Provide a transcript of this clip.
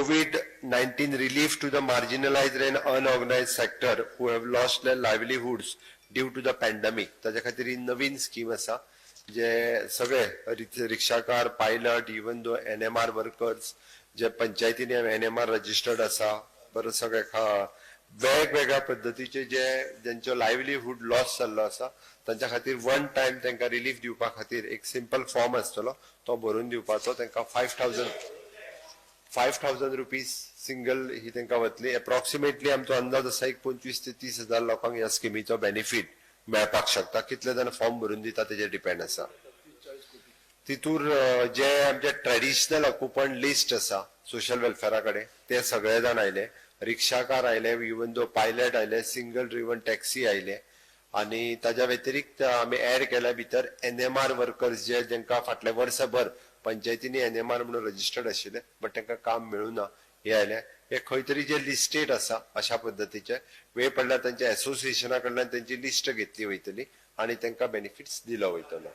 COVID-19 relief to the marginalized and unorganized sector who have lost their livelihoods due to the pandemic. ताच्या खातीर ही नवीन scheme आसा, जे सगळे रिक्षाकार, pilot, even though NMR workers, जे पंचायतीनी NMR registered आसा, बरं, सगळे वेगवेगळ्या पद्दतीचे जे ज्यांचो लायवलीहूड लॉस जाल्लो आसा, तांच्या खातीर वन टायम तांकां रिलीफ दिवपा खातीर एक सिंपल फॉर्म आसतलो, तो भरून दिवपाचो. तांकां ₹5,000 single ही तांकां वतली. एप्रॉक्सिमेटली आमचो अंदाज आसा, एक 25 ते 30 हजार लोकांक ह्या स्किमीचो बेनिफीट मेळपाक शकता. कितले जाण फॉर्म भरून दिता तेजेर डिपेंड आसा. तितूर जे आमचे ट्रेडिशनल ऑक्युपंट लिस्ट आसा सोशल वेलफेरा कडेन, ते सगळे जाण आयले. रिक्षाकार आयले, इवन दो पायलट आयले, सिंगल ड्रिवन टॅक्सी आयले आनी ताज्या व्यतिरिक्त आमी ऍड केल्या भितर एनएमआर वर्कर्स, जे जांकां फाटले वर्सभर पंचायतींनी एनएमआर म्हणून रजिस्टर्ड आशिल्ले, बट तांकां काम मेळूना, हे आयले. हे खंय तरी जे लिस्टेड आसा अशा पद्दतीचे, वेळ पडल्यार तांच्या एसोसिएशना कडल्यान तेंची लिस्ट घेतली वयतली आनी तांकां बेनिफिट्स दिलो वयतलो.